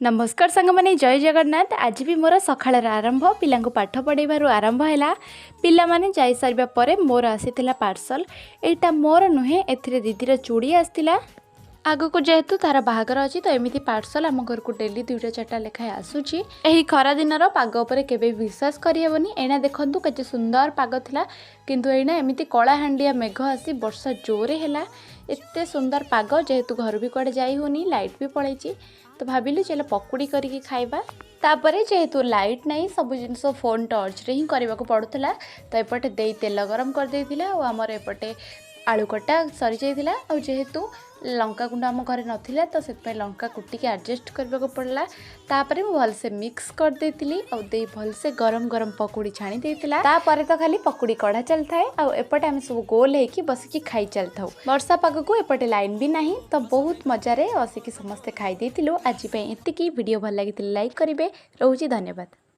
ନମସ୍କାର ସାଙ୍ଗମାନେ, ଜୟ ଜଗନ୍ନାଥ। ଆଜି ବି ମୋର ସକାଳର ଆରମ୍ଭ ପିଲାଙ୍କୁ ପାଠ ପଢ଼ାଇବାରୁ ଆରମ୍ଭ ହେଲା। ପିଲାମାନେ ଯାଇସାରିବା ପରେ ମୋର ଆସିଥିଲା ପାର୍ସଲ। ଏଇଟା ମୋର ନୁହେଁ, ଏଥିରେ ଦିଦିର ଚୁଡ଼ି ଆସିଥିଲା। ଆଗକୁ ଯେହେତୁ ତାର ବାହାଘର ଅଛି, ତ ଏମିତି ପାର୍ସଲ ଆମ ଘରକୁ ଡେଲି ଦୁଇଟା ଚାରିଟା ଲେଖାଏଁ ଆସୁଛି। ଏହି ଖରାଦିନର ପାଗ ଉପରେ କେବେ ବି ବିଶ୍ୱାସ କରିହେବନି। ଏଇନା ଦେଖନ୍ତୁ କେତେ ସୁନ୍ଦର ପାଗ ଥିଲା, କିନ୍ତୁ ଏଇନା ଏମିତି କଳାହାଣ୍ଡିଆ ମେଘ ଆସି ବର୍ଷା ଜୋରେ ହେଲା। ଏତେ ସୁନ୍ଦର ପାଗ, ଯେହେତୁ ଘରୁ ବି କୁଆଡ଼େ ଯାଇ ହେଉନି, ଲାଇଟ୍ ବି ପଳେଇଛି, ତ ଭାବିଲି ଚାଲ ପକୁଡ଼ି କରିକି ଖାଇବା। ତାପରେ ଯେହେତୁ ଲାଇଟ୍ ନାହିଁ, ସବୁ ଜିନିଷ ଫୋନ୍ ଟର୍ଚ୍ଚରେ ହିଁ କରିବାକୁ ପଡ଼ୁଥିଲା। ତ ଏପଟେ ଦେଇ ତେଲ ଗରମ କରିଦେଇଥିଲା ଆଉ ଆମର ଏପଟେ ଆଳୁ କଟା ସରିଯାଇଥିଲା। ଆଉ ଯେହେତୁ ଲଙ୍କା ଗୁଣ୍ଡ ଆମ ଘରେ ନଥିଲା, ତ ସେଥିପାଇଁ ଲଙ୍କା କୁଟିକି ଆଡ଼ଜଷ୍ଟ କରିବାକୁ ପଡ଼ିଲା। ତାପରେ ମୁଁ ଭଲସେ ମିକ୍ସ କରିଦେଇଥିଲି ଆଉ ଦେଇ ଭଲସେ ଗରମ ଗରମ ପକୁଡ଼ି ଛାଣି ଦେଇଥିଲା। ତାପରେ ତ ଖାଲି ପକୁଡ଼ି କଢ଼ା ଚାଲିଥାଏ ଆଉ ଏପଟେ ଆମେ ସବୁ ଗୋଲ ହେଇକି ବସିକି ଖାଇ ଚାଲିଥାଉ। ବର୍ଷା ପାଗକୁ ଏପଟେ ଲାଇନ୍ ବି ନାହିଁ, ତ ବହୁତ ମଜାରେ ବସିକି ସମସ୍ତେ ଖାଇ ଦେଇଥିଲୁ। ଆଜି ପାଇଁ ଏତିକି। ଭିଡ଼ିଓ ଭଲ ଲାଗିଥିଲେ ଲାଇକ୍ କରିବେ। ରହୁଛି, ଧନ୍ୟବାଦ।